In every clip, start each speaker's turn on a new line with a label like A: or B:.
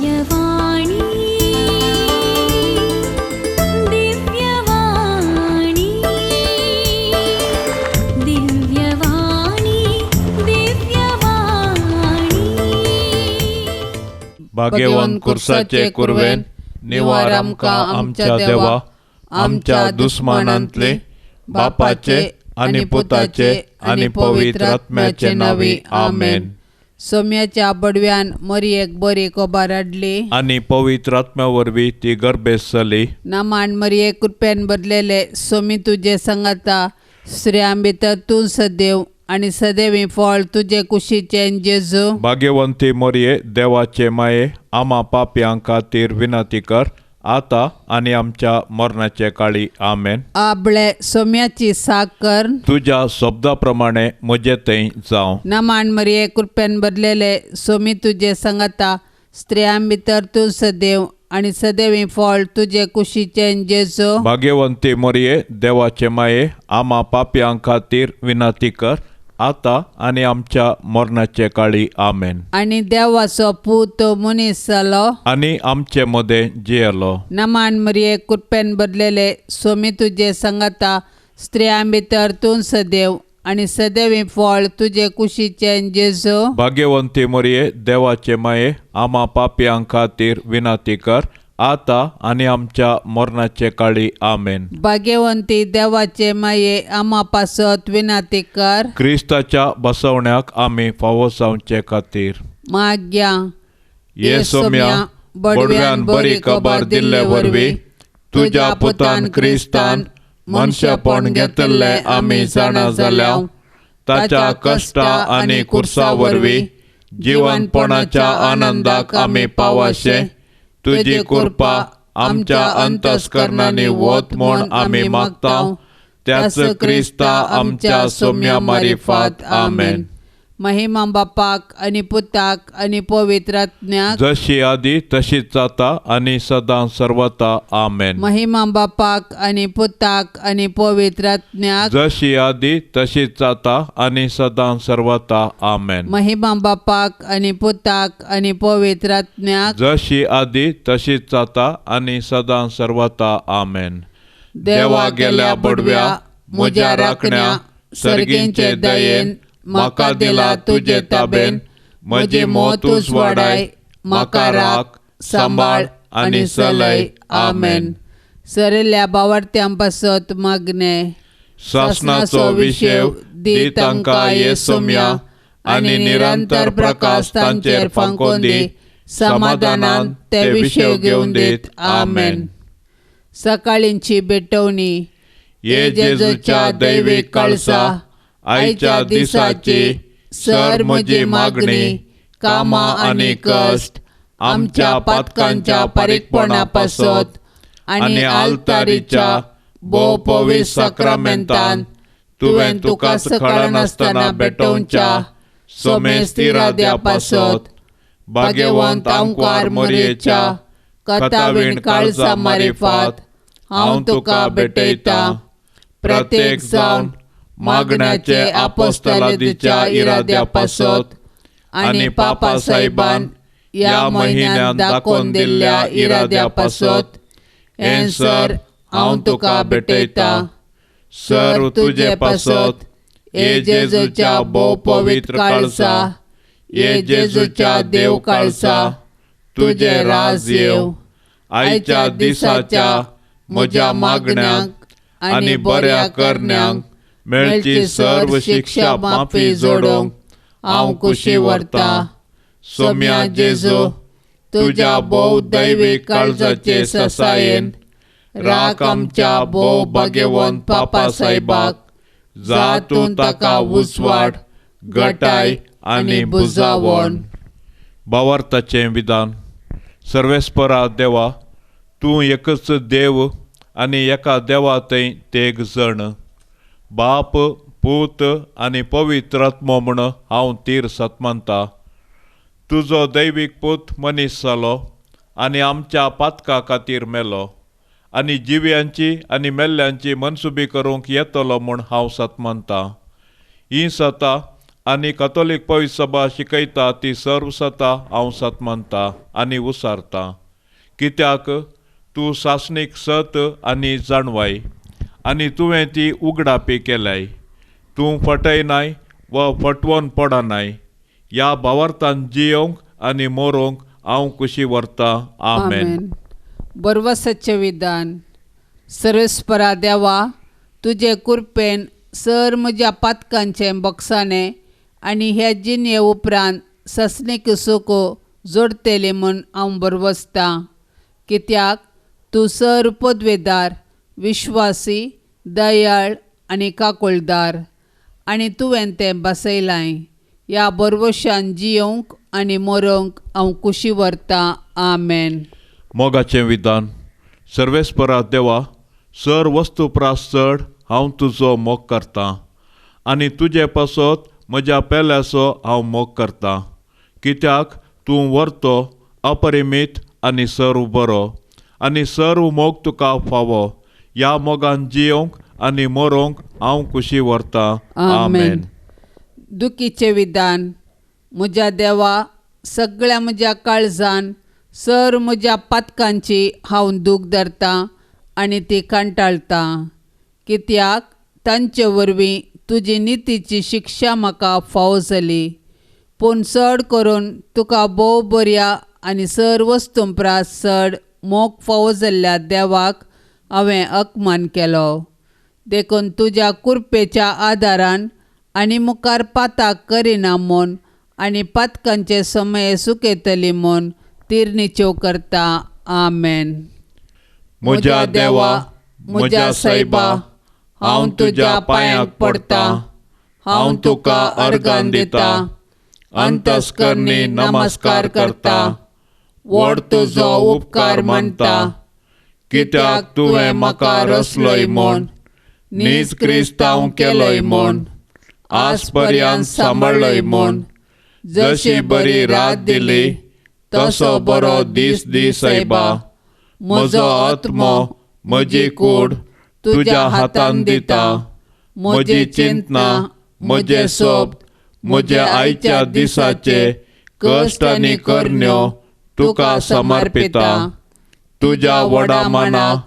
A: दिव्यवाणी दिव्यवाणी दिव्यवाणी दिव्यवाणी.
B: भाग्यवान कुर्साचे कुरवेन निवार आमकां आमच्या देवा आमच्या दुस्मानांतले बापाचे आनी पुताचे आनी पवित्र आत्म्याचे नांवी आमेन.
C: सोम्याच्या बडव्यान मरयेक बरी खबर हाडली
B: आनी पवित्र आत्म्या वरवीं ती गर्भेस्त जाली.
C: नामान मरये कृपेन बदलेले सोमी तुजे सांगाता, स्त्रियां भितर तूं सदैव आनी सदैवी फळ तुजे कुशीचें जेजू.
B: भाग्यवंती मोरये देवाचे माये आमा पापयां खातीर विनंती कर आता आनी आमच्या मरणाचे काळी आमेन.
C: आबळे सोम्याची साकर
B: तुज्या शब्दा प्रमाणे म्हजे थंय जावं.
C: नामान मरये कृपेन बदलेले सोमी तुजे सांगाता, स्त्रियां भितर तूं सदैव आनी सदैवी फळ तुजे कुशीचें जेजू.
B: भाग्यवंती मोरये देवाचे माये आमा पापयां खातीर विनंती कर आता आनी आमच्या मरणाचे काळी आमेन.
C: आनी देवाचो पूत मनीस जालो
B: आनी आमचे मदें जियेलो.
C: नामान मरये कृपेन बदलेले सोमी तुजे सांगाता, स्त्रियां भितर तूं सदैव आनी सदैवी फळ तुजे कुशीचें जेजू.
B: भाग्यवंती मोरये देवाचे माये आमा पापयां खातीर विनंती कर आता आनी आमच्या मरणाचे काळी आमेन.
C: भाग्यवंती देवाचे माये आमा पासत विनंती कर
B: क्रिस्ताच्या बसवण्याक आमी फावो जावचे खातीर.
C: माग्या
B: ये सोम्या बडव्यान बरी खबर दिल्ले वरवीं तुज्या पुतान क्रिस्तान मनशेपण घेतिल्लें आमी जाणा जाल्या. ताच्या कश्टा आनी कुर्सा वरवीं जिवनपणाच्या आनंदाक आमी पावाशे तुजी कृपा आमच्या अंतस्करणांनी वत म्हूण आमी मागता. त्याच क्रिस्ता आमच्या सोम्या मारिफात आमेन.
C: महिमा बापाक आनी पुताक आनी पवित्र आत्म्याक,
B: जशी आदी तशीच जाता आनी सदां सर्वता आमेन.
C: महिमा बापाक आनी पुताक आनी पवित्र आत्म्याक,
B: जशी आदी तशीच जाता आनी सदां सर्वता आमेन.
C: महिमा बापाक आनी पुताक आनी पवित्र आत्म्याक,
B: जशी आदी तशीच जाता आनी सदां सर्वता आमेन. देवा गेल्या बडव्या म्हज्या राखण्या सर्गींचे दयेन म्हाका दिला तुजे ताबेन म्हजी मोतूच वाडाय म्हाका राख सांबाळ आनी चलय आमेन.
C: सरिल्ल्या बावडत्यां पासत मागणें.
B: सासणाचो विशेव दी तांकां ये सोम्या आनी निरंतर प्रकाश तांचेर फांकोवन दी. समाधानान ते विशेव घेवन दीत आमेन.
C: सकाळींची भेटवणी.
B: ये जेजूच्या दैवीक काळसा आयच्या दिसाची सर म्हजी मागणी कामां आनी कश्ट आमच्या पातकांच्या पारीकपणा पासत आनी आल्तारीच्या भोव पवित्र साक्रामेंतान तुवें तुका कळनासतना भेटोवच्या सोमेस्त इराद्या पासत भाग्यवंत आंकवार मोरयेच्या
C: कथावीण काळजा मारिफात हांव तुका भेटयतां.
B: प्रत्येक जावन मागण्याचे आपोस्तलादीच्या इराद्या पासत आनी पापा साहेबान ह्या म्हयन्यांत दाखोवन दिल्ल्या इराद्या पासत हें सर हांव तुका भेटयतां. सर तुजे पासत ये जेजूच्या भोव पवित्र काळसा ये जेजूच्या देव काळसा तुजें राज येव. आयच्या दिसाच्या म्हज्या मागण्यांक आनी बऱ्या करण्यांक मेळची सर्व शिक्षा माफी जोडूंक हांव कुशी व्हरतां. सोम्या जेजू तुज्या भोव दैवीक काळजाचे ससायेन राख आमच्या भोव भाग्यवंत पापा साहेबाक, जा तूं ताका उजवाड गटाय आनी बुजावण. भावार्थाचें विधान. सर्वेस्परा देवा, तूं एकच देव आनी एका देवा थंय तेग जण बाप पूत आनी पवित्र आत्मो म्हूण हांव तीर सतमानता. तुजो दैवीक पूत मनीस जालो आनी आमच्या पातका खातीर मेलो आनी जिव्यांची आनी मेल्ल्यांची मनसुबी करूंक येतलो म्हूण हांव सतमानता. ही सता आनी कथोलीक पवित्र सभा शिकयता ती सर्व सता हांव सत मानता आनी उसारता. कित्याक तूं सासणीक सत आनी जाणवाय आनी तुवें ती उगडापी केल्याय. तूं फटयनाय वा फटवोन पडनाय. ह्या भावार्थान जियोंक आनी मोरोंक हांव खुशी व्हरता. आमेन.
C: बरवसाचें विधान. सर्वेस्परा देवा, तुजे कृपेन सर म्हज्या पातकांचें बक्षाणें आनी ह्या जिणे उपरांत ससणीक सुख जोडटली म्हूण हांव बरवसतां. कित्याक तूं सर पदवेदार, विश्वासी, दयाळ आनी काकुळदार आनी तुवें तें बसयलां. ह्या बरवशान जियोंक आनी मोरोंक हांव खुशी व्हरतां. आमेन.
B: मोगाचें विधान. सर्वेस्परा देवा, सर वस्तू प्रास चड हांव तुजो मोग करतां आनी तुजे पासत म्हज्या पेल्याचो हांव मोग करतां. कित्याक तूं व्हरतो, अपरिमीत आनी सर्व बरो आनी सर्व मोग तुका फावो. ह्या मोगान जियोंक आनी मोरोंक हांव खुशी व्हरतां. आमेन.
C: दुखीचें विधान. म्हज्या देवा, सगळ्या म्हज्या काळजान सर म्हज्या पातकांची हांव दूख धरतां आनी ती कंटाळटां. कित्याक तांचे वरवीं तुजी नितीची शिक्षा म्हाका फावो जाली. पूण चड करून तुका भोव बऱ्या आनी सर वस्तूं प्रास चड मोग फावो जाल्ल्या देवाक हांवें अपमान केलो. देखून तुज्या कृपेच्या आदारान आनी मुखार पाताक करिना म्हूण आनी पातकांचे समय सुकयतली म्हूण तिरनिच्यो करता. आमेन.
B: म्हज्या देवा, म्हज्या सायबा, हांव तुज्या पांयांक पडटा. हांव तुका अर्गान दिता, अंतस्करणी नमस्कार करता. व्हड तुजो उपकार मानता. कित्याक तुवें म्हाका रचलोय म्हूण, नीज क्रिस्तांव केलोय म्हूण, आज पर्यंत सांबाळ्ळोय म्हूण. जशी बरी रात दिली तसो बरो दीस दी सायबा. म्हजो आत्मो, म्हजी कूड तुज्या हातान दिता. म्हजी चिंतना, म्हजे सोब, म्हज्या आयच्या दिसाचे कश्ट आनी करण्यो तुका समर्पिता. तुज्या व्हडा मनाक,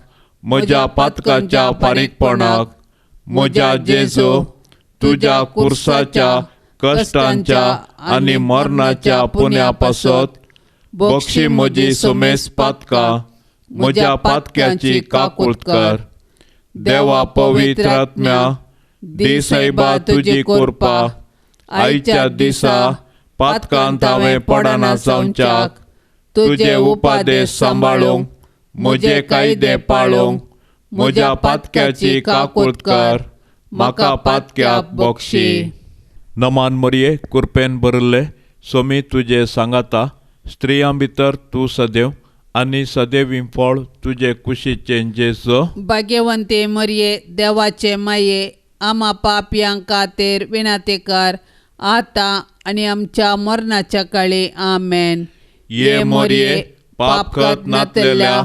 B: म्हज्या पातकाच्या फारीकपणाक, म्हज्या जेजू तुज्या कुर्साच्या कश्टांच्या आनी मरणाच्या पुण्या पासत बक्षी म्हजी सुमेस पातकां, म्हज्या पातक्याची काकूट कर. देवा पवित्र आत्म्या, दी सायबा तुजी कृपा. आयच्या दिसा पातकांत हांवें पडना जावच्याक, तुजे उपादेश सांबाळूंक, म्हजे कायदे पाळूंक, म्हज्या पातक्याची काकूट कर. म्हाका पातक्याक बक्षी. नमान मरये, कृपेन भरिल्ले सोमी तुजे सांगाता. स्त्रियां भितर तूं सदैव आनी सदैवी फळ तुजे कुशीचें जेजू.
C: भाग्यवंते मरये, देवाचे माये, आमा पापयां खातीर विनंती कर आतां आनी आमच्या मरणाच्या काळी. आमेन.
B: ये मरये, पाप करत नातलेल्या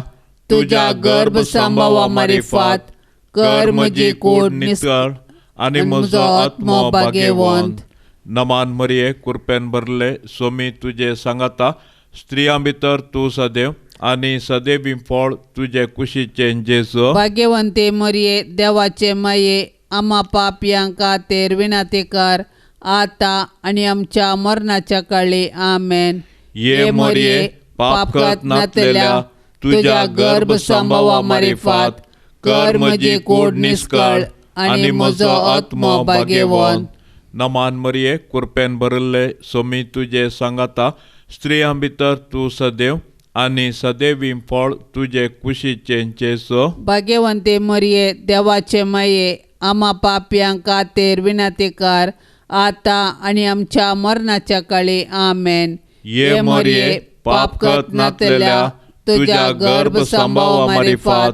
B: तुज्या गर्भ सांबावा मारिफात कर म्हजी कूड नितळ आनी म्हजो आत्मो भाग्यवंत. नमान मरये, कृपेन भरले सोमी तुजे सांगाता. स्त्रियां भितर तूं सदैव आनी सदैवी फळ तुजे कुशीचें जेजू.
C: भाग्यवंते मरये, देवाचे माये, आमा पापयां खातीर विनंती कर आतां आनी आमच्या मरणाच्या काळी. आमेन.
B: ये मरये, पाप करत नातलेल्या तुज्या गर्भ सांबावा मारिफात कर म्हजी कूड निस्कळ आनी म्हजो आत्मो भाग्यवंत. नमान मरये, कृपेन भरिल्ले सोमी तुजे सांगाता. स्त्रियां भितर तूं सदैव आनी सदैवी फळ तुजे कुशीचें जेजू.
C: भाग्यवंते मरये, देवाचे माये, आमा पापयां खातीर विनंती कर आतां आनी आमच्या मरणाच्या काळी. आमेन.
B: ये मरये, पाप करत नातलेल्या तुज्या गर्भ सांबावा मारिफात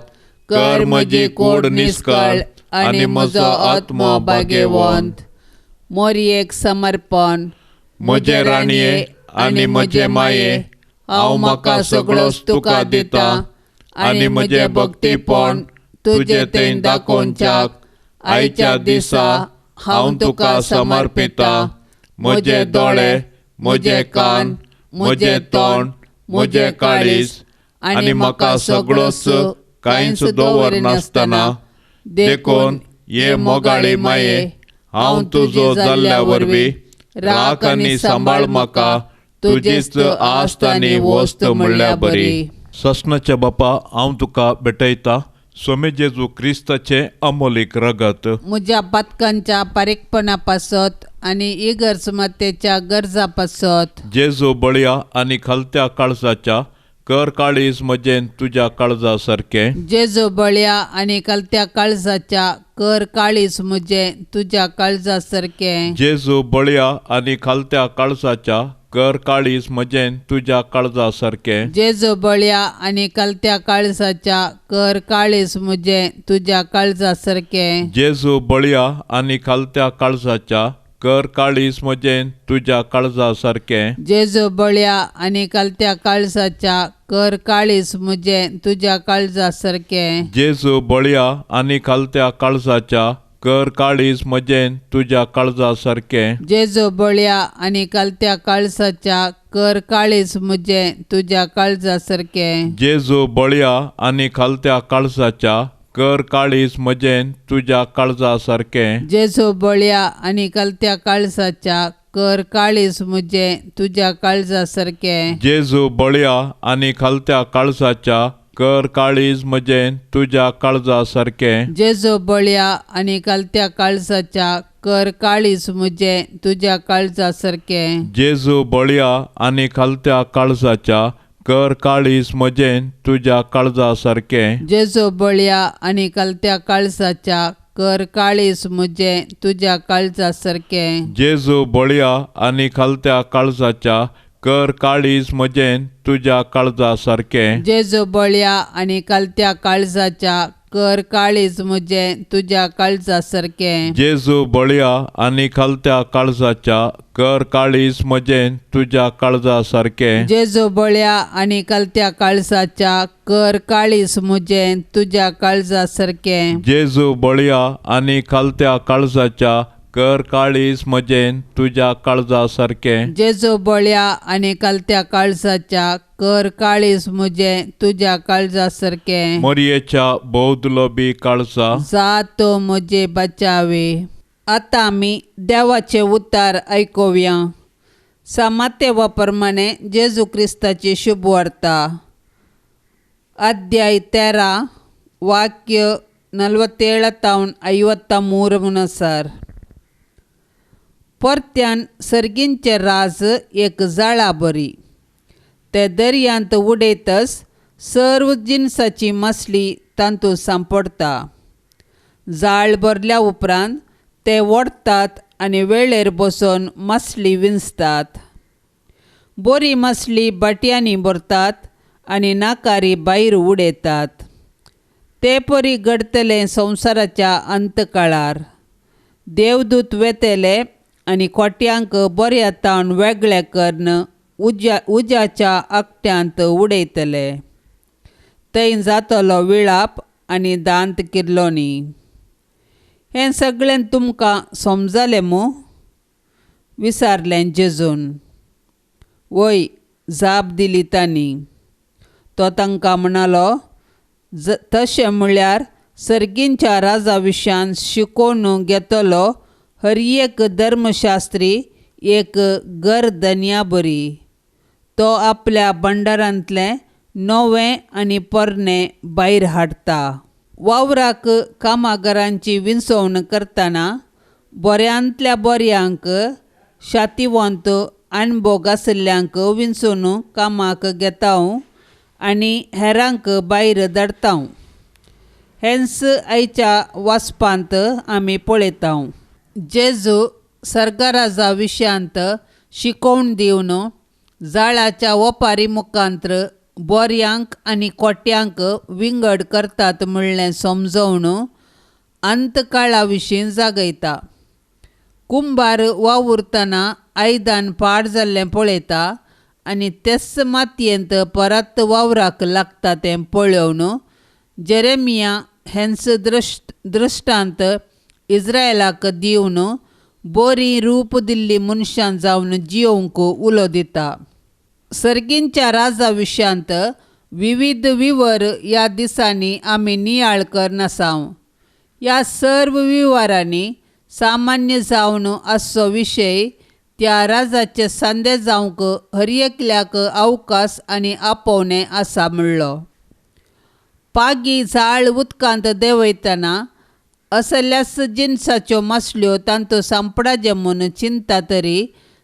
B: कर म्हजी कूड निस्कळ आनी म्हजो आत्मो भाग्यवंत.
C: मोरयेक समर्पण.
B: म्हजे राणये आनी म्हजे माये, हांव म्हाका सगळोच तुका दिता आनी म्हजें भक्तीपण तुजे थंय दाखोवच्याक आयच्या दिसा हांव तुका समर्पिता. म्हजे दोळे, म्हजे कान, म्हजें तोंड, म्हजें काळीज आनी म्हाका सगळोच कांयच दवरनासतना, देखून हे मोगाळी माये, हांव तुजो जाल्ल्या वरवीं राख आनी सांबाळ म्हाका तुजीच आस्त आनी वस्त म्हणल्या बरी. ससनाच्या बापा, हांव तुका भेटयता स्वामी जेजू क्रिस्ताचें अमोलीक रगत,
C: म्हज्या पातकांच्या पारीकपणा पासत आनी इगर्ज मातेच्या गरजा पासत.
B: जेजू बळया आनी खालत्या काळजाच्या, कर काळीज म्हजें तुज्या काळजा सारकें.
C: जेजू बळया आनी खालत्या काळजाच्या, कर काळीज म्हजें तुज्या काळजा सारकें.
B: जेजू बळया आनी खालत्या काळजाच्या, कर काळीज म्हजें तुज्या काळजा सारकें.
C: जेजू बळया आनी खालत्या काळजाच्या, कर काळीज म्हजें तुज्या काळजा सारकें.
B: जेजू बळया आनी खालत्या काळजाच्या, कर काळीज म्हजें तुज्या काळजा सारकें.
C: जेजू बळया आनी खालत्या काळजाच्या, कर काळीज म्हजें तुज्या काळजा सारकें.
B: जेजू बळया आनी खालत्या काळजाच्या, कर काळीज म्हजें तुज्या काळजा सारकें.
C: जेजू बळया आनी खालत्या काळजाच्या, कर काळीज म्हजें तुज्या काळजा सारकें.
B: जेजू बळया आनी खालत्या काळजाच्या, कर काळीज म्हजें तुज्या काळजा सारकें.
C: जेजू बळया आनी खालत्या काळजाच्या, कर काळीज म्हजें तुज्या काळजा सारकें.
B: जेजू बळया आनी खालत्या काळजाच्या, कर काळीज म्हजें तुज्या काळजा सारकें.
C: जेजू बळया आनी खालत्या काळजाच्या, कर काळीज म्हजें तुज्या काळजा सारकें.
B: जेजू बळया आनी खालत्या काळजाच्या, कर काळीज म्हजें तुज्या काळजा सारकें.
C: जेजू बळया आनी खालत्या काळजाच्या, कर काळीज म्हजें तुज्या काळजा सारकें.
B: जेजू बळया आनी खालत्या काळजाच्या, कर काळीज म्हजें तुज्या काळजा सारकें.
C: जेजू बळया आनी खालत्या काळजाच्या, कर काळीज म्हजें तुज्या काळजा सारकें.
B: जेजू बळया आनी खालत्या काळजाच्या, कर काळीज म्हजें तुज्या काळजा सारकें.
C: जेजू बळया आनी खालत्या काळजाच्या, कर काळीज म्हजें तुज्या काळजा सारकें.
B: जेजू बळया आनी खालत्या काळजाच्या, कर काळीज म्हजें तुज्या काळजा सारकें.
C: जेजू बळया आनी खालत्या काळजाच्या, कर काळीज म्हजें तुज्या काळजा सारकें.
B: मोरयेच्या बौद्धलोबी काळजा,
C: जा तो म्हजे बचावे. आतां आमी देवाचे उतार आयकुया. सामातेवा प्रमाणे जेजू क्रिस्ताची शुभवार्ता, अध्याय 13 वाक्य 47 तावन 53 मुनसार. परत्यान सर्गींचे राज एक जाळा बरी, ते दर्यांत उडयतच सर्व जिनसाची मासली तातूंत सांपडटा. जाळ भरल्या उपरांत ते ओडटात आनी वेळेर बसून मासली विंचतात. बरी मासली बाटयांनी भरतात आनी नाकारी भायर उडयतात. ते परी घडटलें संवसाराच्या अंतकाळार. देवदूत वेतले आनी कोट्यांक बऱ्या तावन वेगळे करून उज्याच्या आकट्यांत उडयतले. थंय जातलो विळाप आनी दांत किर्लोनी. हें सगळें तुमकां समजलें मू? विचारलें जेजून. वय, जाप दिली तांणी. तो तांकां म्हणालो, तशें म्हळ्यार सर्गींच्या राजा विशयान शिकोवन घेतलो हर एक धर्मशास्त्री एक गरदन्या बरी. तो आपल्या भंडारांतलें नवें आनी पोरणें भायर हाडटा. वावराक कामागारांची विंचवण करतना बऱ्यांतल्या बऱ्यांक शातिवंत अणभोग आशिल्ल्यांक विंचून कामाक घेता आनी हेरांक भायर धाडटा. हेंच आयच्या वाचपांत आमी पळयता. जेजू सर्गराजा विशयांत शिकोवण दिवन जाळाच्या ओपारी मुखांत्र बोऱ्यांक आनी कोट्यांक विंगड करतात म्हणलें समजोवन अंतकाळा विशीं जागयता. कुंभार वावुरतना आयदन पाड जाल्लें पळयता आनी तेच मातयेंत परत वावराक लागता तें पळोवन जेरेमिया हेंच दृश्टांत इस्रायलाक दिवन बरी रूप दिल्ली मनशां जावन जियोवंक उलो दिता. सर्गींच्या राजा विशयांत विविध विवर ह्या दिसांनी आमी नियाळ करनासांव. ह्या सर्व विवरांनी सामान्य जावन आसचो विशय त्या राजाचे सांदे जावंक हर एकल्याक अवकाश आनी आपोवणें आसा म्हणलो. पागी जाळ उदकांत देंवयतना असल्याच जिनसाच्यो मासल्यो तांतूं सांपडाचें म्हूण चिंता तरी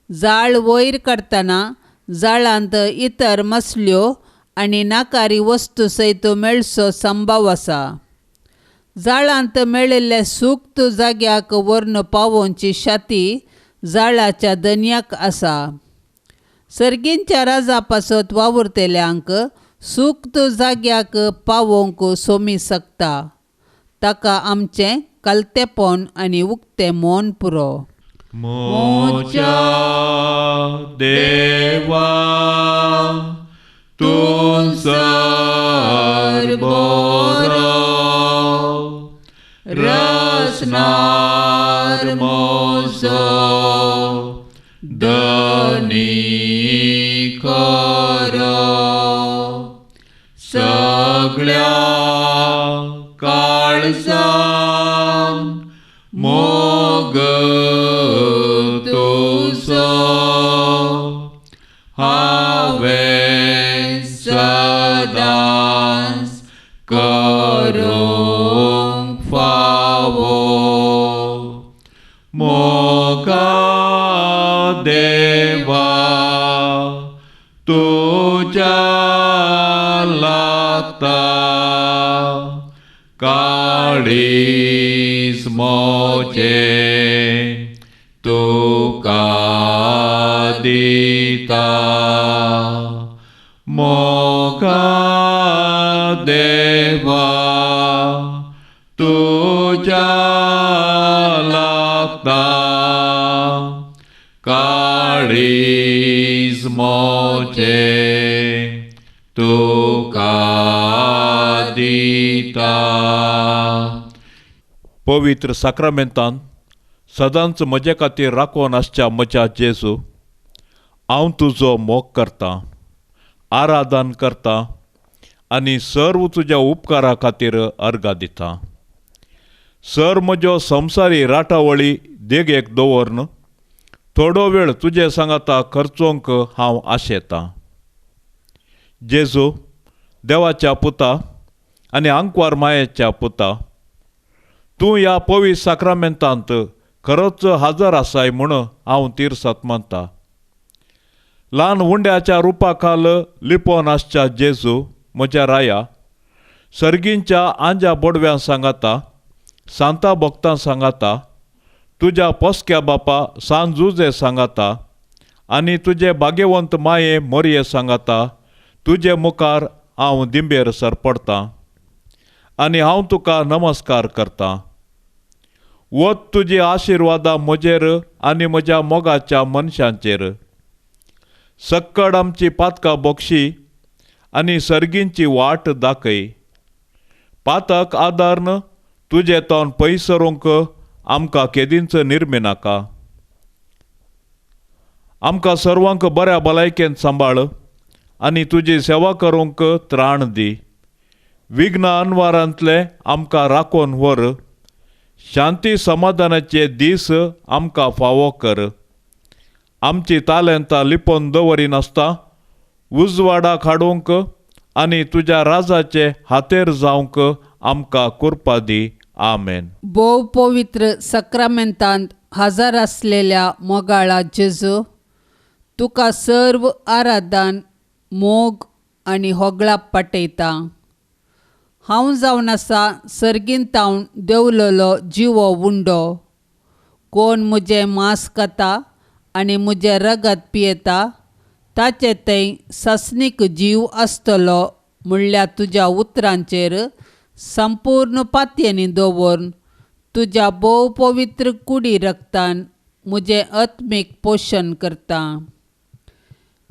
C: जाळ वयर काडटना जाळांत इतर मासल्यो आनी नाकारी वस्तू सयत मेळचो संभव आसा. जाळांत मेळिल्ले सुक्त जाग्याक व्हरून पावोवची शाती जाळाच्या दनयाक आसा. सर्गींच्या राजा पासत वावुरतल्यांक सुक्त जाग्याक पावोवंक सोमी शकता. ताका आमचें कलतेपण आनी उक्तें मन पुरो.
B: म्हज्या देवा तूं सर बरो रसनार म्हजो धनी खरो सगळ्या काळजान मोग तुजो हांवें सदांच करूंक फावो. मोगा देवा तुज्या लागता काळीज म्हजें तुका दिता. मोगा देवा तुज्या लागता काळीज म्हजें तुका दिता. पवित्र साक्रामेंतान सदांच म्हजे खातीर राखून आसच्या म्हज्या जेजू, हांव तुजो मोग करतां, आराधन करतां आनी सर्व तुज्या उपकारा खातीर अर्गां दितां. सर म्हज्यो संवसारी राटावळी देगेक दवरन थोडो वेळ तुजे सांगाता खर्चोंक हांव आशेतां. जेजू देवाच्या पुता आनी आंकवार मायेच्या पुता, तूं ह्या पवित्र साक्रामेंतांत खरोच हाजर आसाय म्हूण हांव तिरसात मानता. ल्हान उंड्याच्या रुपाखाल लिपोवन आसच्या जेजू म्हज्या राया, सर्गींच्या आंज्या बोडव्यां सांगाता, सांता भक्तां सांगाता, तुज्या पोसक्या बापा सान जुजे सांगाता आनी तुजे भाग्यवंत माये मोरये सांगाता तुजे मुखार हांव दिंबेर सरपडतां आनी हांव तुका नमस्कार करतां. वत तुजी आशिर्वादां म्हजेर आनी म्हज्या मोगाच्या मनशांचेर. सक्कड आमची पातकां बोगशी आनी सर्गींची वाट दाखय. पातक आदारन तुजें तोंड पयस सरूंक आमकां केदींच निर्मिनाका. आमकां सर्वांक बऱ्या भलायकेन सांबाळ आनी तुजी सेवा करूंक त्राण दी. विघ्न अनवारांतलें आमकां राखून व्हर. शांती समाधानाचे दीस आमकां फावो कर. आमची तालेंतां लिपोवन दवरिनासतना उजवाडाक हाडूंक आनी तुज्या राजाचे हातेर जावंक आमकां कृपा दी. आमेन.
C: भोव पवित्र सक्रामेंतांत हजर आसलेल्या मोगाळा जेजू, तुका सर्व आराधन, मोग आनी होगळाप पाटयता. हांव जावन आसा सर्गींतावन देंवलेलो जिवो उंडो. कोण म्हजें मांस खाता आनी म्हजें रगत पियेता ताचे थंय सासणीक जीव आसतलो म्हणल्यार तुज्या उतरांचेर संपूर्ण पातयेनी दवरून तुज्या भोव पवित्र कुडी रगतान म्हजें आत्मीक पोशण करता.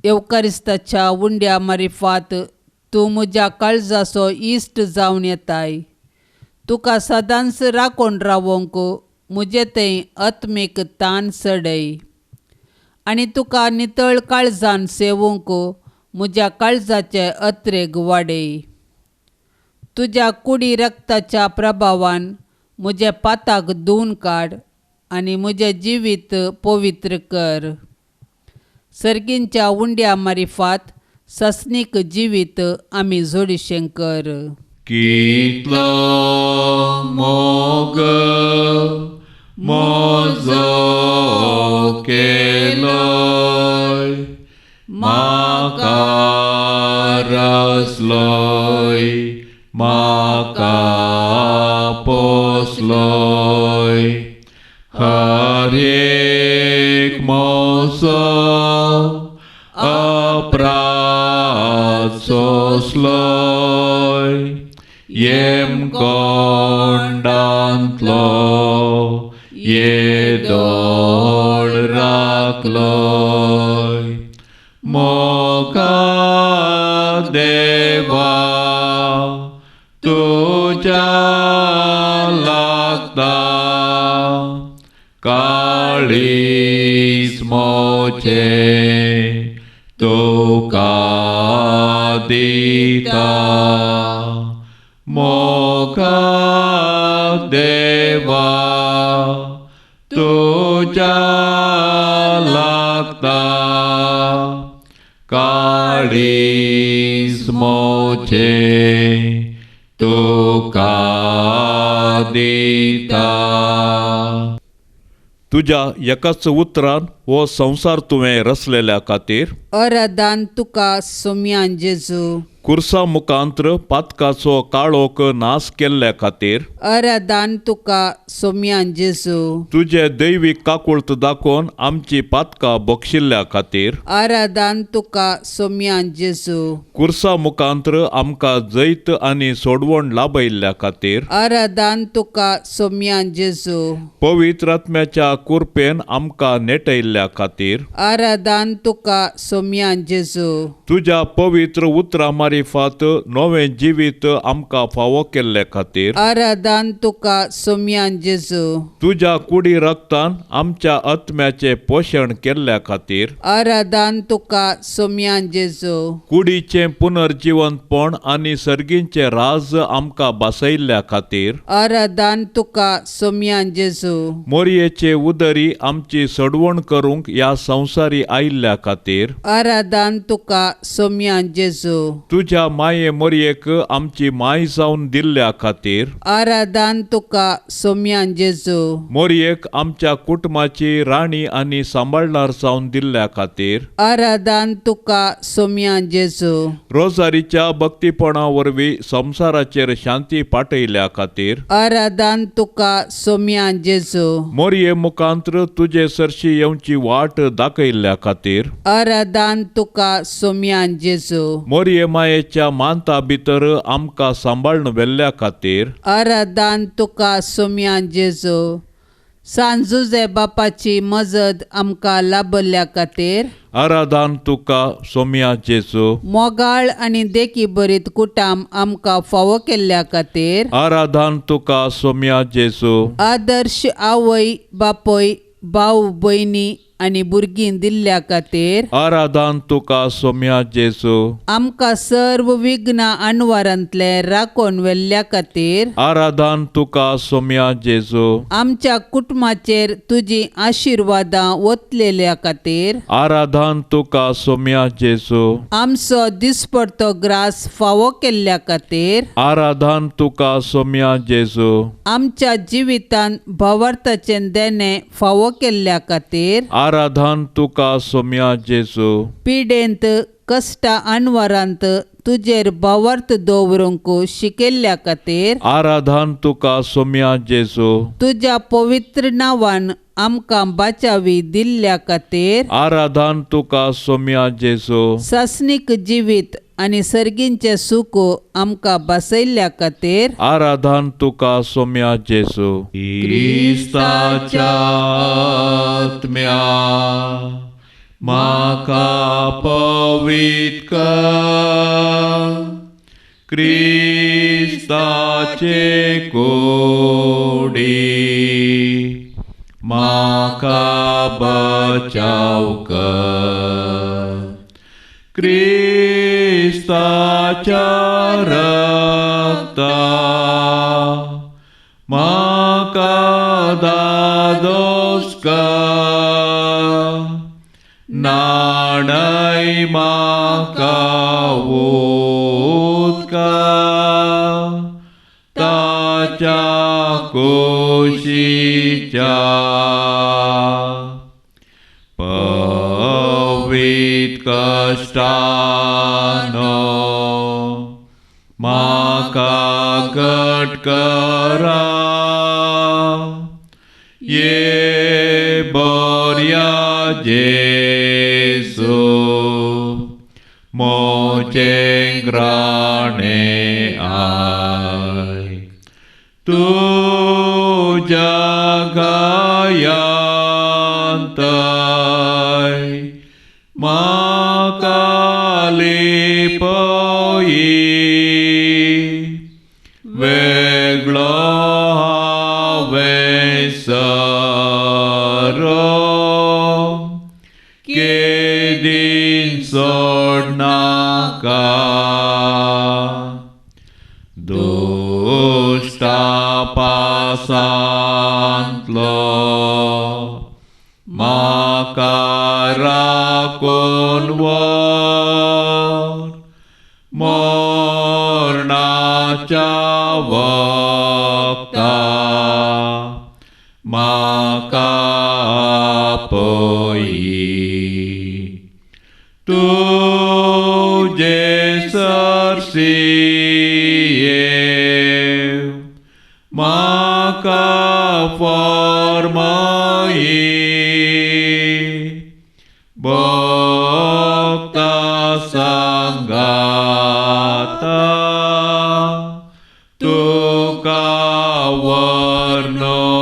C: येवकारिस्ताच्या उंड्या मारिफात तूं म्हज्या काळजाचो इश्ट जावन येताय. तुका सदांच राखून रावोंक म्हजे थंय आत्मीक तान चडय आनी तुका नितळ काळजान सेवूंक म्हज्या काळजाचे अत्रेग वाडय. तुज्या कुडी रक्ताच्या प्रभावान म्हज्या पाताक धुवन काड आनी म्हजें जिवीत पवित्र कर. सर्गींच्या उंड्या मारिफात ससनीक जिवीत आमी जोडिशें कर.
B: कितलो मोग मोजो केलोय म्हाका रसलोय म्हाका पोसलोय हर एक मोसो अपराध सोसलोय येम कोंडांतलो येदोळ राखलोय मोगा देवा तुज्या लागता काळीज मोचें तुका दिता मोगा देवा तुज्या लागता काळीज मोचें तुका दिता. तुज्या एकाच उतरान हो संवसार तुवें रचलेल्या खातीर
C: अरदान तुका सोम्यान जेजू.
B: कुर्सा मुखांत्र पातकाचो काळोख नाश केल्ल्या खातीर
C: अरदान तुका सोम्यान जेजू.
B: तुजे दैवीक काकुळत दाखोवन आमची पातकां बक्षिल्ल्या खातीर
C: अरदान तुका सोम्यान जेजू.
B: कुर्सा मुखांत्र आमकां जैत आनी सोडवण लाभयिल्ल्या खातीर
C: अरदान तुका सोम्यान जेजू.
B: पवित्र आत्म्याच्या कुरपेन आमकां नेटयिल्ल्या खातीर
C: अरदान तुका सोम्यान जेजू.
B: तुज्या पवित्र उतरां मारिफात नवें जिवीत आमकां फावो केल्ले खातीर
C: आराधान तुका सोम्यान जेजू.
B: तुज्या कुडी रक्तान आमच्या आत्म्याचें पोशण केल्ल्या खातीर
C: आराधान तुका सोम्यान जेजू.
B: कुडीचें पुनर्जिवंतपण आनी सर्गींचें राज आमकां बसयिल्ल्या खातीर
C: आराधान तुका सोम्यान जेजू.
B: मोरयेचे उदरी आमची सडवण करूंक ह्या संवसारी आयिल्ल्या खातीर
C: आराधान तुका सोम्यान जेजू.
B: तुज्या माये मोरयेक आमची माय जावन दिल्ल्या खातीर
C: आराधान तुका सोम्यान जेजू.
B: मोरयेक आमच्या कुटुंबाची राणी आनी सांबाळणार जावन दिल्ल्या खातीर
C: आराधान तुका सोम्यान जेजू.
B: रोजारीच्या भक्तीपणा वरवीं संवसाराचेर शांती पाटयल्या खातीर
C: आराधान तुका सोम्यान जेजू.
B: मोरये मुखांत्र तुजे सरशी येवची वाट दाखयल्ल्या खातीर
C: आराधान तुका सोम्यान जेजू.
B: मोरये मायेच्या मानता भितर आमकां सांबाळून व्हेल्ल्या खातीर
C: आराधान तुका सोम्यान जेजू. सान जुजे बापाची मजत आमकां लाभल्ल्या खातीर
B: आराधान तुका सोम्या जेजू.
C: मोगाळ आनी देखी बरीत कुटाम आमकां फावो केल्ल्या खातीर
B: आराधान तुका सोम्या जेजू.
C: आदर्श आवय बापूय भाव भयणी आनी भुरगीं दिल्ल्या खातीर
B: आराधान तुका सोम्या जेजू.
C: आमकां सर्व विघ्नां अणवारांतले राखून व्हेल्ल्या खातीर
B: आराधान तुका सोम्या जेजू.
C: आमच्या कुटुंबाचेर तुजी आशिर्वादां ओतलेल्या खातीर
B: आराधान तुका सोम्या जेजू.
C: आमचो दिसपडतो ग्रास फावो केल्ल्या खातीर
B: आराधान तुका सोम्या जेजू.
C: आमच्या जिवितांत भावार्थाचें देणें फावो केल्ल्या खातीर
B: आराधान तुका सोम्या जेजू.
C: पिडेंत कश्टा अणवारांत तुजेर भावार्थ दवरूंक शिकयल्ल्या खातीर
B: आराधान तुका सोम्या जेजू.
C: तुज्या पवित्र नांवान आमकां बाचावी दिल्ल्या खातीर
B: आराधान तुका सोम्या जेजू.
C: सासनीक जिवीत आनी सर्गींचें सुख आमकां बसयल्ल्या खातीर
B: आराधान तुका सोम्या जेजू. क्रिस्ताच्या आत्म्या म्हाका पवित्र कर, क्रिस्ताचे कुडी म्हाका बचाव कर. क्रिस्ताच्या रक्ता म्हाका दादोस कर, न्हाणय म्हाका उदका ताच्या कुशीच्या. पवीत कश्टानो म्हाका घट करा, ये बऱ्या जेजू म्हजें ग्राणें आयक, तुज्या गायांतय म्हाका लिपय, वेगळो हांवें सरो केदीन सोडनाका, दुश्टा पासांतलो म्हाका राखून व्हर, मरणाच्या वखदा म्हाका आपय, तुजे सरशी येव म्हाका फर्माय, भक्ता सांगाता तुका वर्णोच्या.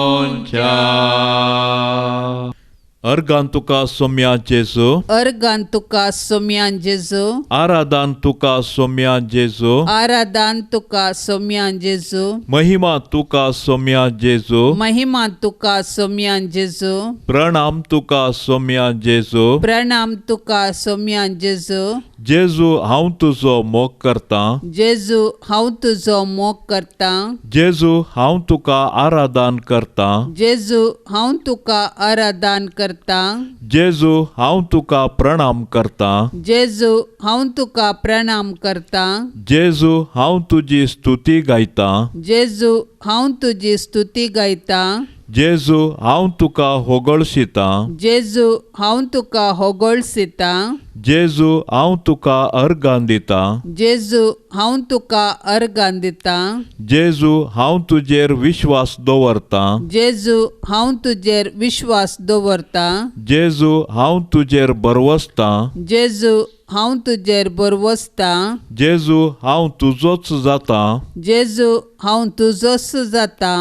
B: अर्गान तुका सोम्या जेजू,
C: अर्गान तुका सोम्यान जेजू,
B: आराधान तुका सोम्या जेजू,
C: आराधान तुका सोम्यान जेजू,
B: महिमा तुका सोम्या जेजू,
C: महिमा तुका सोम्यान जेजू,
B: प्रणाम तुका सोम्या जेजू,
C: प्रणाम तुका सोम्यान जेजू.
B: जेजू हांव तुजो मोग करतां,
C: जेजू हांव तुजो मोग करतां,
B: जेजू हांव तुका आराधान करतां,
C: जेजू हांव तुका आराधान करतां,
B: जेजू हांव तुका प्रणाम करतां,
C: जेजू हांव तुका प्रणाम करतां,
B: जेजू हांव तुजी स्तुती गायतां,
C: जेजू हांव तुजी स्तुती गायतां,
B: जेजू हांव तुका होगळशितां,
C: जेजू हांव तुका होगळसितां,
B: जेजू हांव तुका अर्गां दितां,
C: जेजू हांव तुका अर्गां दितां,
B: जेजू हांव तुजेर विश्वास दवरतां,
C: जेजू हांव तुजेर विश्वास दवरतां,
B: जेजू हांव तुजेर भरवसतां,
C: जेजू हांव तुजेर भरवसतां,
B: जेजू हांव तुजोच जातां,
C: जेजू हांव तुजोच जातां,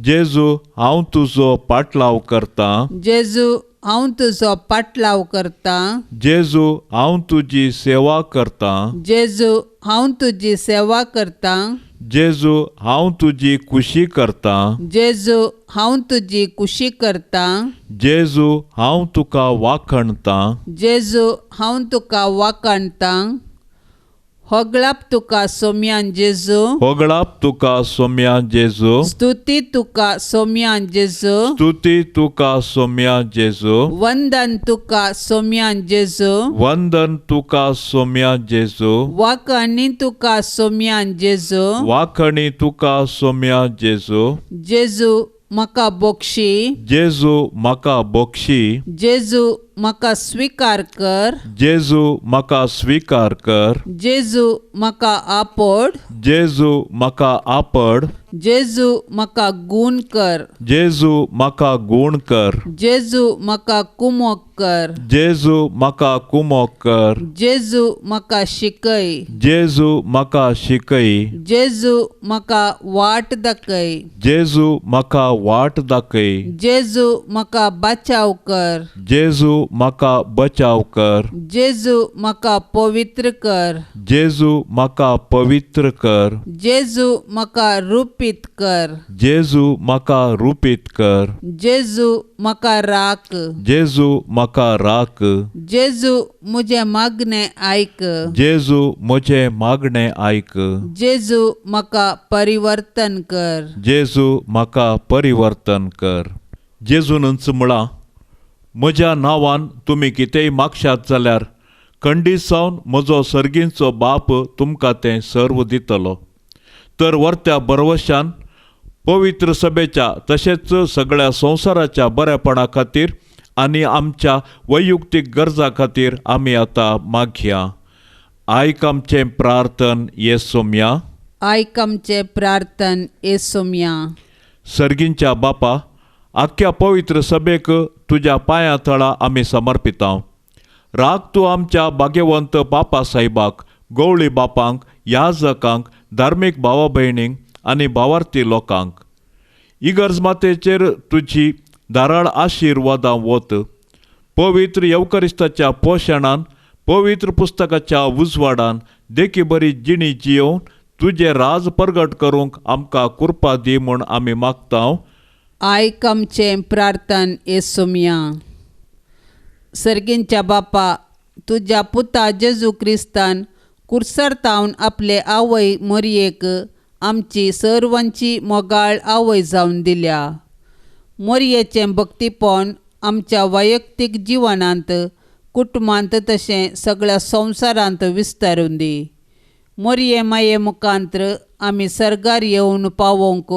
B: जेजू हांव तुजो पाटलाव करतां,
C: जेजू हांव तुजो पाटलाव करतां,
B: जेजू हांव तुजी सेवा करतां,
C: जेजू हांव तुजी सेवा करतां,
B: जेजू हांव तुजी खुशी करतां,
C: जेजू हांव तुजी खुशी करतां,
B: जेजू हांव तुका वाखणतां,
C: जेजू हांव तुका वाखाणतां. होगळाप तुका सोम्यान जेजू,
B: होगळाप तुका सोम्या जेजू,
C: स्तुती तुका सोम्यान जेजू,
B: स्तुती तुका सोम्या जेजू,
C: वंदन तुका सोम्यान जेजू,
B: वंदन तुका सोम्या जेजू,
C: वाखाणी तुका सोम्यान जेजू,
B: वाखणी तुका सोम्या जेजू.
C: जेजू म्हाका बोक्षी,
B: जेजू म्हाका बोक्षी,
C: जेजू म्हाका स्विकार कर,
B: जेजू म्हाका स्विकार कर,
C: जेजू म्हाका आपड,
B: जेजू म्हाका आपड,
C: जेजू म्हाका गूण कर,
B: जेजू म्हाका गूण कर,
C: जेजू म्हाका कुमोक कर,
B: जेजू म्हाका कुमोक कर,
C: जेजू म्हाका शिकय,
B: जेजू म्हाका शिकय,
C: जेजू म्हाका वाट दाखय,
B: जेजू म्हाका वाट दाखय,
C: जेजू म्हाका बचाव कर,
B: जेजू म्हाका बचाव कर,
C: जेजू म्हाका पवित्र कर,
B: जेजू म्हाका पवित्र कर,
C: जेजू म्हाका रूप रुपीत कर.
B: जेजू म्हाका रुपीत कर.
C: जेजू म्हाका राख.
B: जेजू म्हाका राख.
C: जेजू म्हजें मागणें आयक.
B: जेजू म्हजें मागणें आयक.
C: जेजू म्हाका परिवर्तन कर.
B: जेजू म्हाका परिवर्तन कर. जेजूनच म्हळां, म्हज्या नांवान तुमी कितेंय मागशात जाल्यार खंडीत जावन म्हजो सर्गींचो बाप तुमकां तें सर्व दितलो. तर वर्त्या भरवशान पवित्र सभेच्या तशेंच सगळ्या संवसाराच्या बरेपणा खातीर आनी आमच्या वैयक्तीक गरजा खातीर आमी आतां मागया. आयक आमचें प्रार्थन येसोमया.
C: आयक आमचें प्रार्थन येसोमया.
B: सर्गींच्या बापा, आख्ख्या पवित्र सभेक तुज्या पांयां तळा आमी समर्पितांव. राख तूं आमच्या भाग्यवंत बापा साहेबाक, गवळी बापांक, याजकांक, धार्मीक भावा भयणींक आनी भावार्थी लोकांक. इगर्ज मातेचेर तुजी धाराळ आशिर्वादां वत. पवित्र येवकरिस्ताच्या पोशणान, पवित्र पुस्तकाच्या उजवाडान देखी बरी जिणी जियोवन तुजें राज परगट करूंक आमकां कृपा दी म्हूण आमी मागता.
C: आयक आमचें प्रार्थन येसोमया. सर्गींच्या बापा, तुज्या पुता जेजू क्रिस्तान कुर्सार तावन आपले आवय मोरयेक आमची सर्वांची मोगाळ आवय जावन दिल्या. मोरयेचें भक्तीपण आमच्या वैयक्तीक जिवनांत, कुटुंबांत तशें सगळ्या संवसारांत विस्तारून दी. मोरये माये मुखांत्र आमी सर्गार येवन पावोवंक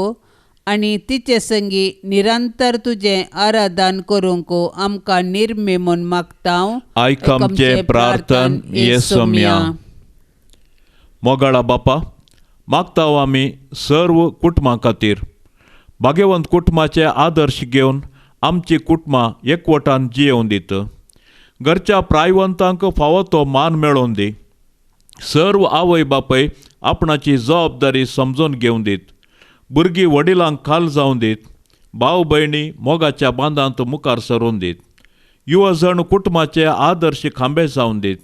C: आनी तिचे संगी निरंतर तुजें आराधन करूंक आमकां निर्मे म्हूण मागता.
B: आयक आमचें प्रार्थन येसोमया. मोगाळा बापा, मागता आमी सर्व कुटुंबां खातीर. भाग्यवंत कुटुंबाचे आदर्श घेवन आमची कुटुंबां एकवटान जियोवन दीत. घरच्या प्रायवंतांक फावो तो मान मेळोवन दी. सर्व आवय बापय आपणाची जबाबदारी समजून घेवन दीत. भुरगीं वडिलांक खाल जावन दीत. भाव भयणी मोगाच्या बांदांत मुखार सरून दीत. युवजण कुटुंबाचे आदर्श खांबे जावन दीत.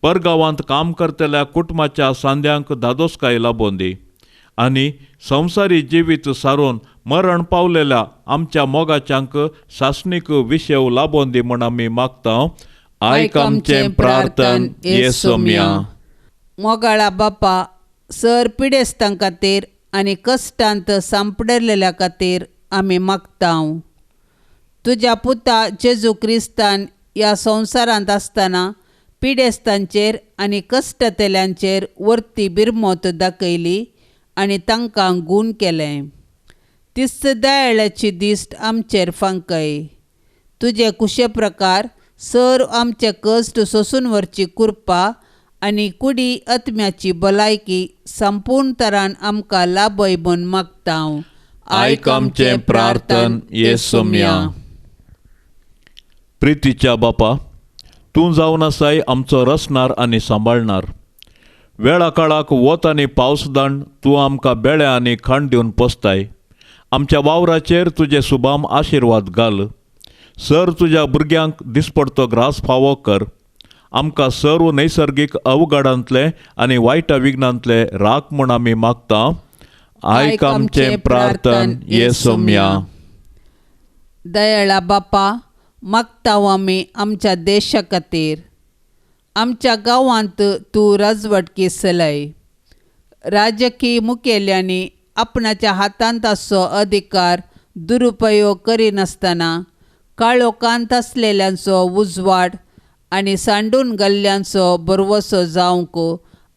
B: परगांवांत काम करतल्या कुटुंबाच्या सांद्यांक धादोसकाय लाबोवन दी. आनी संवसारी जिवीत सारून मरण पावलेल्या आमच्या मोगाच्यांक सासणीक विशेव लाबोवन दी म्हूण आमी मागता. आयक आमचें प्रार्थन येसोमया.
C: मोगाळा बापा, सर पिडेस्तां खातीर आनी कश्टांत सांपडलेल्या खातीर आमी मागता. तुज्या पुता जेजू क्रिस्तान ह्या संवसारांत आसतना पिडेस्तांचेर आनी कश्टतेल्यांचेर वर्ती बिरमोत दाखयली आनी तांकां गूण केलें. तीच दयाळाची दिश्ट आमचेर फांकय. तुजे कुशे प्रकार सर आमचे कश्ट सोसून व्हरची कृपा आनी कुडी आत्म्याची भलायकी संपूर्ण तरान आमकां लाभय म्हूण मागता.
B: आयक आमचें प्रार्थन येसोमया. प्रितीच्या बापा, तूं जावन आसाय आमचो रचणार आनी सांबाळणार. वेळा काळाक वत आनी पावस दाण तूं आमकां बेळे आनी खाण दिवन पोसताय. आमच्या वावराचेर तुजे सुबाम आशिर्वाद घाल. सर तुज्या भुरग्यांक दिसपडतो ग्रास फावो कर. आमकां सर्व नैसर्गीक अवघडांतले आनी वायटा विघ्नांतले राख म्हूण आमी मागता. आयक आमचें प्रार्थन येसोमया.
C: दयाळा बापा, मागता आमी आमच्या देशा खातीर. आमच्या गांवांत तूं राजवटकी चलय. राजकीय मुखेल्यांनी आपणाच्या हातांत आसचो अधिकार दुरुपयोग करिनासतना काळोखांत आसलेल्यांचो उजवाड आनी सांडून गेल्ल्यांचो भरवसो जावंक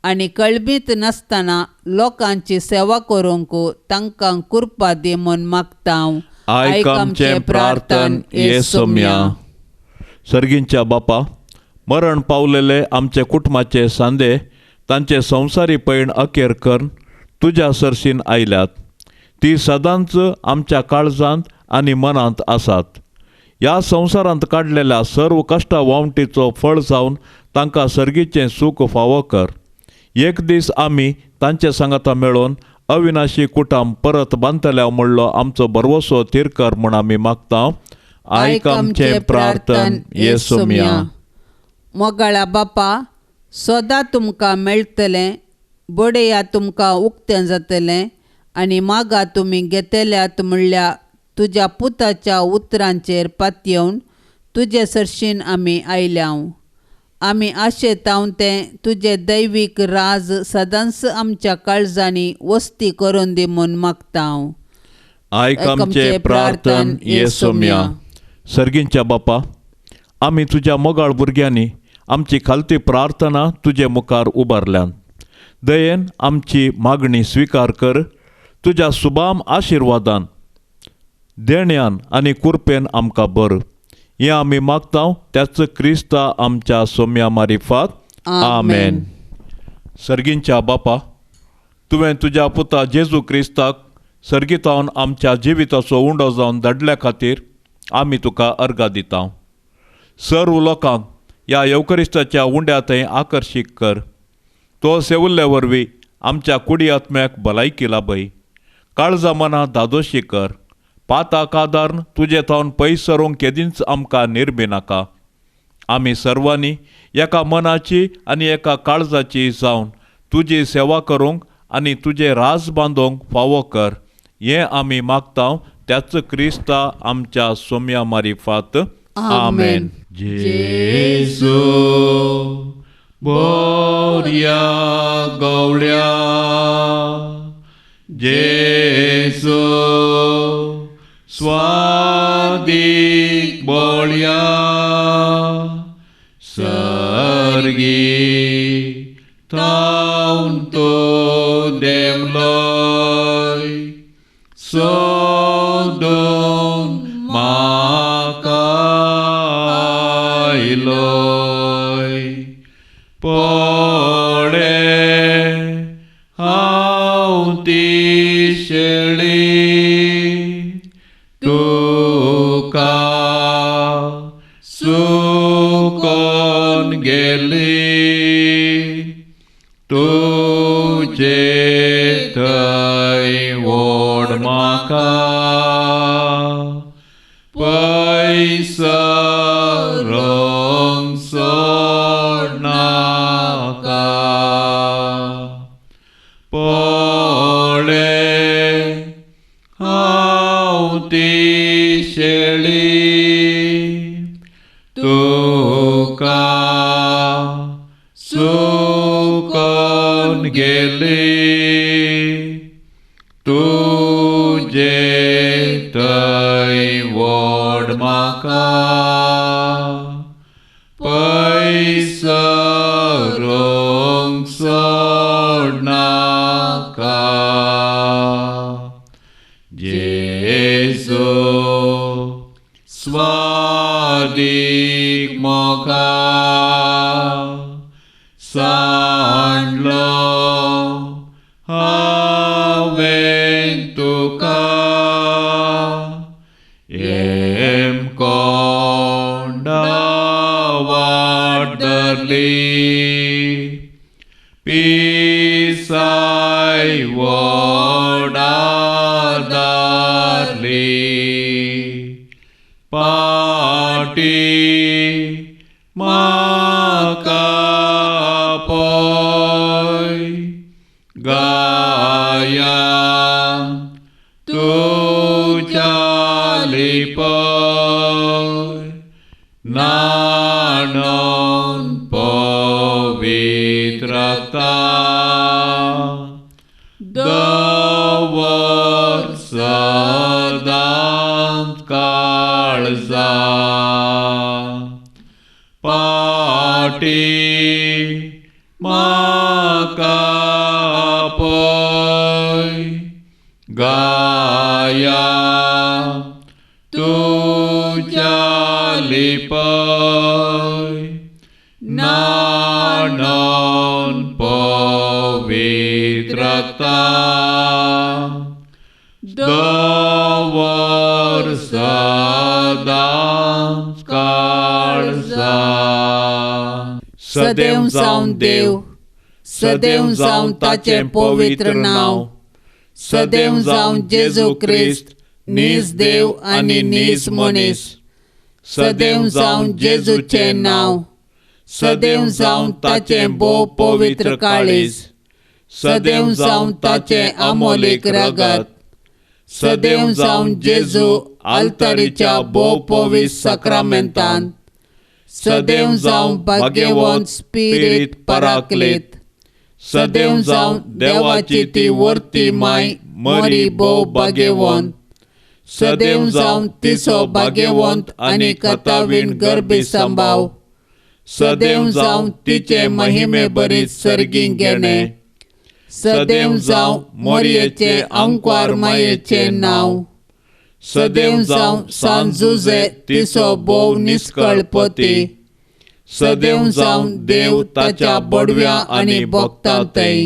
C: आनी कळबीत नासतना लोकांची सेवा करूंक तांकां कृपा दी म्हूण मागता.
B: आयक आमचें प्रार्थन येसोमया. सर्गींच्या बापा, मरण पावलेले आमचे कुटुंबाचे सांदे तांचे संवसारी पयण अखेर करून तुज्या सरशीन आयल्यात. ती सदांच आमच्या काळजांत आनी मनांत आसात. ह्या संवसारांत काडलेल्या सर्व कश्टा वावटीचो फळ जावन तांकां सर्गीचें सूख फावो कर. एक दीस आमी तांचे सांगाता मेळोवन अविनाशी कुटाम परत बांदतल्या म्हणलो आमचो भरवसो थीर कर म्हूण आमी मागता. आयक आमचें प्रार्थन येसोमया.
C: मोगाळा बापा, सदां तुमकां मेळटलें, बडया तुमकां उक्तें जातलें आनी मागा तुमी घेतल्यात म्हणल्या तुज्या पुताच्या उतरांचेर पातयेवन तुजे सरशीन आमी आयल्याव. आमी आशेताव तें तुजें दैवीक राज सदांच आमच्या काळजांनी वस्ती करून दी म्हूण मागता.
B: आयक आमचें प्रार्थन ये सोम्या. सर्गींच्या बापा, आमी तुज्या मोगाळ भुरग्यांनी आमची खालती प्रार्थना तुजे मुखार उबारल्यान. दयेन आमची मागणी स्विकार कर. तुज्या सुबाम आशिर्वादान, देण्यान आनी कुरपेन आमकां बर. हें आमी मागता त्याच क्रिस्ता आमच्या सोम्या मारिफात. आमेन. सर्गींच्या बापा, तुवें तुज्या पुता जेजू क्रिस्ताक सर्गीतावन आमच्या जिविताचो उंडो जावन धाडल्या खातीर आमी तुका अर्गां दिता. सर्व लोकांक ह्या येवकरिस्ताच्या उंड्या थंय आकर्शीत कर. तो सेवल्ले वरवीं आमच्या कुडी आत्म्याक भलायकी लाभय. काळजा मनां धादोशी कर. पाताक आदार तुजे थावन पयस सरूंक केदींच आमकां निर्मी नाका. आमी सर्वांनी एका मनाची आनी एका काळजाची जावन तुजी सेवा करूंक आनी तुजें राज बांदूंक फावो कर. हें आमी मागता त्याच क्रिस्ता आमच्या सोम्या मारिफात. आमेन. जेजू बोरया गवळ्या, जेजू स्वादीक बोळया, सर्गी तावन तो देंवलोय, सोदून म्हाका आयलोय. पळे हांव ती शेळी तुका सुकोन गेली, तुजे थंय ओड म्हाका, पयस रोंग सोडनाका. पळे हांव ती शेळी तुका सुकोन गेली, तुजे थंय ओड म्हाका, पयस रोंग सोडनाका. जेजू स्वादीक मोगा, सांडलो हांवें तुका, एम कोंडा वाट धरली, पिसाय वोडा धरली, पाटी म्हाका पळय, गाया तुज्या लिपय, न्हाणोन पवित्रता दवर सदांच काळजा. पाटी म्हाका पळय, गाया तुज्या लिपय, न्हाणोन पवित्रता दवर सदांच काळजा.
C: सदैव जावन देव, सदैव जावन ताचें पवित्र नांव, सदैव जावन जेजू क्रिस्त नीज देव आनी नीज मनीस, सदैव जावन जेजूचें नांव, सदैव जावन ताचें भोव पवित्र काळीज,
B: सदैव जावं ताचें आमोलीक रगत, सदैव जावं जेजू आल्तारीच्या भोव पवित्र साक्रामेंतान, सदैव जावं भाग्यवंत स्पिरीत पराक्लीत, सदैव जावं देवाची ती वर्ती माय मरी भोव भाग्यवंत, सदैव जावं तिचो भाग्यवंत आनी कथावीण गर्भी संभाव, सदैव जावं तिचे महिमे बरीच सर्गी घेणे, सदैव जावं मोरयेचे आंकवार मायेचें नांव, सदैव जावं सांत जुझे तिचो भोव निस्कळ पती, सदैव जावं देव ताच्या बडव्या आनी भक्तांतय.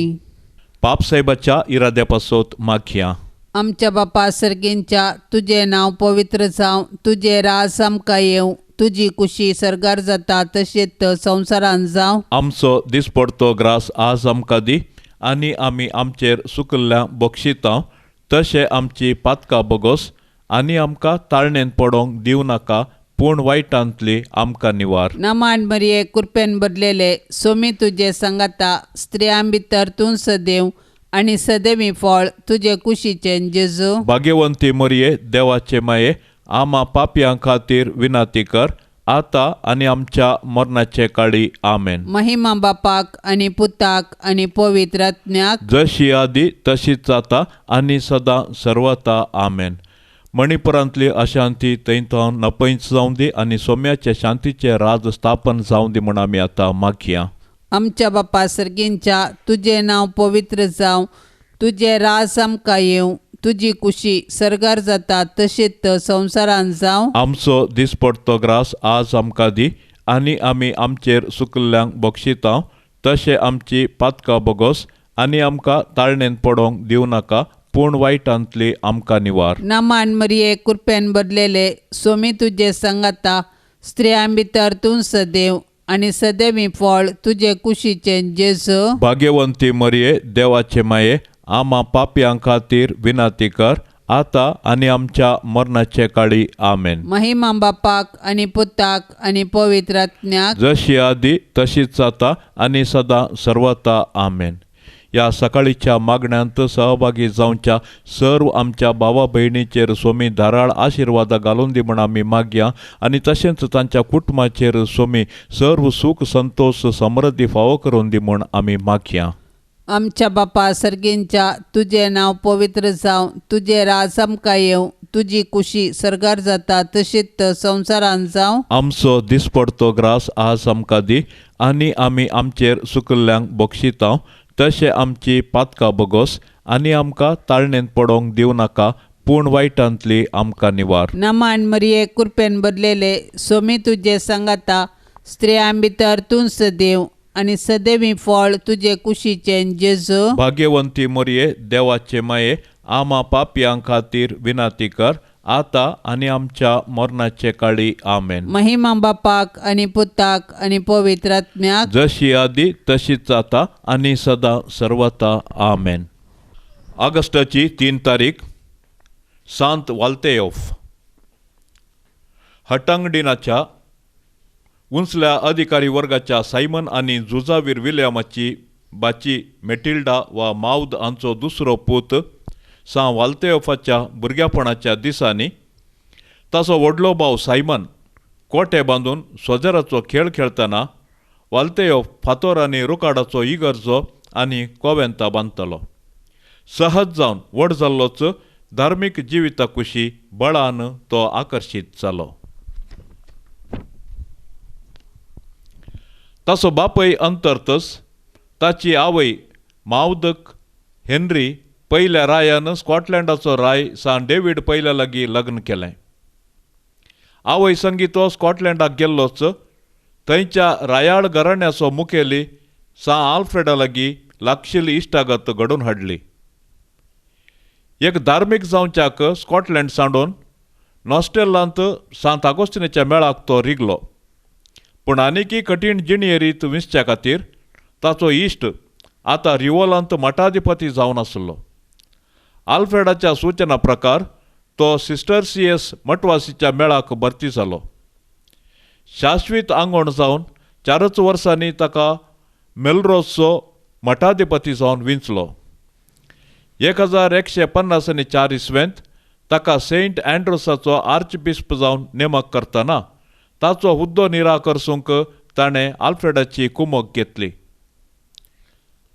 B: पापसाहेबाच्या इराद्या पासत मागया.
C: आमच्या बापा सर्गींच्या, तुजें नांव पवित्र जावं, तुजें राज आमकां येवं, तुजी कुशी सर्गार जाता तशेंच संवसारान जावं.
B: आमचो दिसपडतो ग्रास आज आमकां दी आनी आमी आमचेर सुकल्ल्या बक्षितां तशें आमची पातकां बगोस आनी आमकां ताळणेन पडोंक दिवं नाका, पूण वायटांतली आमकां निवार.
C: नमान मरिये, कृपेन भरलेले, सोमी तुजे सांगाता, स्त्रियां भितर तूं सदैव आनी सदैवी फळ तुजे कुशीचें जेजू.
B: भाग्यवंती मरिये, देवाचे माये, आमा पापयां खातीर विनंती कर, आतां आनी आमच्या मरणाचे काळी. आमेन.
C: महिमा बापाक आनी पुताक आनी पवित्र आत्म्याक,
B: जशी आदी तशीच आतां आनी सदां सर्वता. आमेन. मणिपुरांतली अशांती थंय थावन नपयच जावं दी आनी सोम्याचे शांतीचे राज स्थापन जावं दी म्हूण आमी आतां मागया.
C: आमच्या बापा सर्गींच्या, तुजें नांव पवित्र जावं, तुजें राज आमकां येवं, तुजी कुशी सर्गार जाता तशेंच संवसारान जावं.
B: आमचो दिसपडतो ग्रास आज आमकां दी आनी आमी आमचेर सुकल्ल्यांक बक्षितां तशें आमची पातकां बगोस आनी आमकां ताळणेन पडोंक दिवं नाका, पूण वायटांतली आमकां निवार.
C: नमान मरिये, कृपेन भरलेले, सोमी तुजे सांगाता, स्त्रियां भितर तूं सदैव आनी सदैवी फळ तुजे कुशीचें जेजू.
B: भाग्यवंती मरिये, देवाचे माये, आमा पापयां खातीर विनंती कर, आतां आनी आमच्या मरणाचे काळी. आमेन.
C: महिमा बापाक आनी पुताक आनी पवित्र आत्म्याक,
B: जशी आदी तशीच आतां आनी सदां सर्वता. आमेन. ह्या सकाळीच्या मागण्यांत सहभागी जावच्या सर्व आमच्या भावा भयणीचेर सोमी धाराळ आशिर्वादां घालून दी म्हूण आमी मागया आनी तशेंच तांच्या कुटुंबाचेर सोमी सर्व सूख संतोष समृद्धी फावो करून दी म्हूण आमी मागया.
C: आमच्या बापा सर्गींच्या, तुजें नांव पवित्र जावं, तुजें राज आमकां येवं, तुजी कुशी सर्गार जाता तशीच संवसारान जावं.
B: आमचो दिसपडतो ग्रास आज आमकां दी आनी आमी आमचेर सुकल्ल्यांक बक्षितां तशें आमची पातकां बगोस आनी आमकां ताळणेन पडोंक दिवं नाका, पूण वायटांतली आमकां निवार.
C: नमान मरिये, कृपेन भरलेले, सोमी तुजे सांगाता, स्त्रियां भितर तूं सदैव आनी सदैवी फळ तुजे कुशीचें जेजू.
B: भाग्यवंती मरिये, देवाचे माये, आमा पापयां खातीर विनंती कर, आतां आनी आमच्या मरणाचे काळी. आमेन.
C: महिमा बापाक आनी पुताक आनी पवित्र आत्म्याक,
B: जशी आदी तशीच आतां आनी सदां सर्वता. आमेन. ऑगस्टाची 3 तारीख, सांत वाल्तेयोफ. हटंगडिनाच्या उंचल्या अधिकारी वर्गाच्या सायमन आनी झुजावीर विलियमाची बाची मेटिल्डा वा माऊद हांचो दुसरो पूत सां वाल्तेयोफाच्या भुरग्यापणाच्या दिसांनी ताचो व्हडलो भाव सायमन कोटे बांदून सोजराचो खेळ खेळटना वाल्तेयोफ फातोर आनी रुकाडाचो इगर्जो आनी कोवेंता बांदतालो. सहज जावन व्हड जाल्लोच धार्मीक जिविता कुशी बळान तो आकर्शीत जालो. ताचो बापय अंतरतस ताची आवय मावदक हेनरी पयल्या रायान स्कॉटलंडाचो राय सान डेवीड पयल्या लागीं लग्न केलें. आवय संगी तो स्कॉटलंडाक गेल्लोच थंयच्या रायाळ घराण्याचो मुखेली सा आल्फ्रेडा लागीं लागशिल्ली इश्टागत घडोवन हाडली. एक धार्मीक जावच्याक स्कॉटलंड सांडून नॉस्टेलांत सांत आगोस्तिनाच्या मेळाक तो रिगलो. पूण आनीकय कठीण जिणेरीत विंचच्या खातीर ताचो इश्ट आतां रिवोलांत मठाधिपती जावन आसलो. आल्फ्रेडाच्या सुचना प्रकार तो सिस्टरसियस मठवासीच्या मेळाक भरती जालो. शाश्वीत आंगवण जावन 4 वर्सांनी ताका मेलरोजचो मठाधिपती जावन विंचलो. 1154 इसवेंत ताका सेंट अँड्रोसाचो आर्चबिस्प जावन नेमक करतना ताचो हुद्दो निराकरसूंक ताणें आल्फ्रेडाची कुमक घेतली.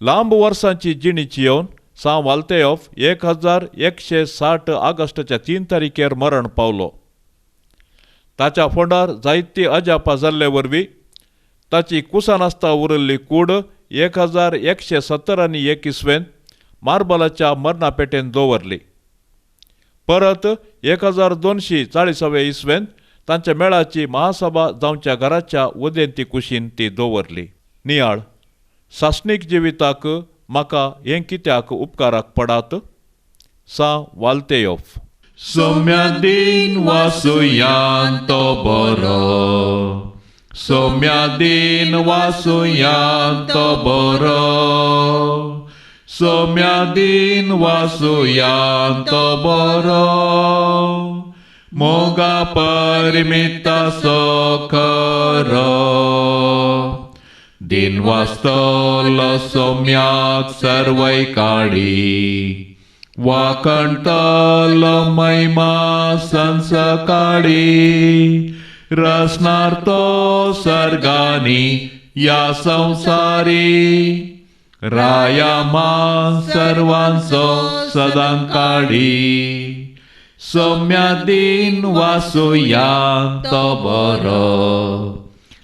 B: लांब वर्सांची जिणेची येवन सां वाल्तेयोफ 1160 ऑगस्टाच्या 3 तारखेर मरण पावलो. ताच्या फोंडार जायती अजापां जाल्ले वरवीं ताची कुसानासता उरिल्ली कूड 1171 इसवेंत मार्बलाच्या मरणापेटेन दवरली. परत 1240 इसवेंत तांच्या मेळाची महासभा जावच्या घराच्या उदेंती कुशीन ती दवरली. नियाळ सासणीक जिविताक म्हाका हें कित्याक उपकाराक पडात. सां वाल्तेयोफ.
D: सोम्या दिन वासुयान तो बरो, सोम्या दिन वासुयान तो बरो, सोम्या दिन वासुयान तो बरो, मोगा परिमिता सो खरो. दिन वास्तलो सोम्याक सर्वय काडी, वाकणतलो महिमा संसकाडी, रसनार तो सर्गानी या संसारी, राया मा सर्वांचो सदां काडी. सोम्या दिन वासुयान तो बरो,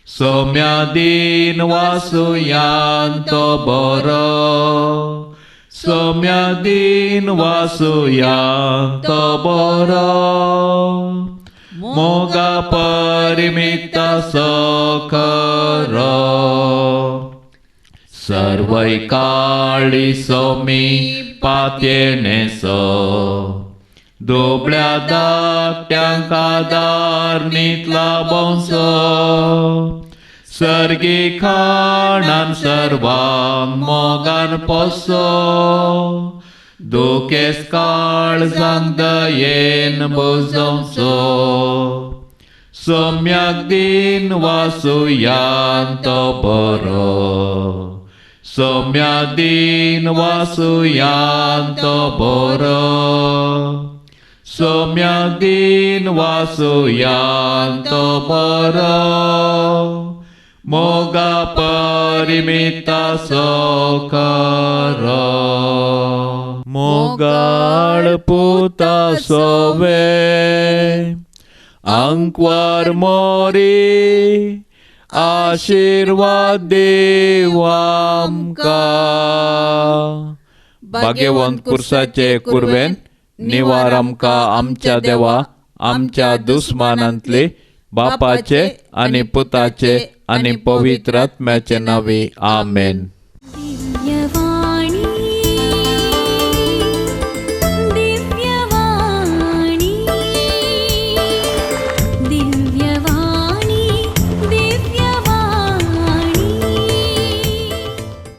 D: सोम्या दिन वासुयान तो बरो, सोम्या दिन वासुयान तो बरो, मोगा परिमिता सो खरो. सर्वय काळी सोमी पातयेणे सो, दुबळ्या धाकट्यांक आदार नितला भोंवचो, सर्गी खाणान सर्वांक मोगान पोसो, दुखेस्त काळजांक दयेन बुजोवचो. सोम्याक दिन वासुयान तो बरो, सोम्या दिन वासुयान तो बरो, सोम्या दिन वासुयान तो बरो, मोगा परिमिता सो खरो.
B: मोगाळ पुता सोवे आंकवार मोरी, आशिर्वाद देव आमकां. भाग्यवंत कुर्साचे कुर्वेन निवार आमकां आमच्या देवा आमच्या दुस्मानांतली, बापाचे आनी पुताचे आनी पवित्र आत्म्याचे नांवे. आमेन.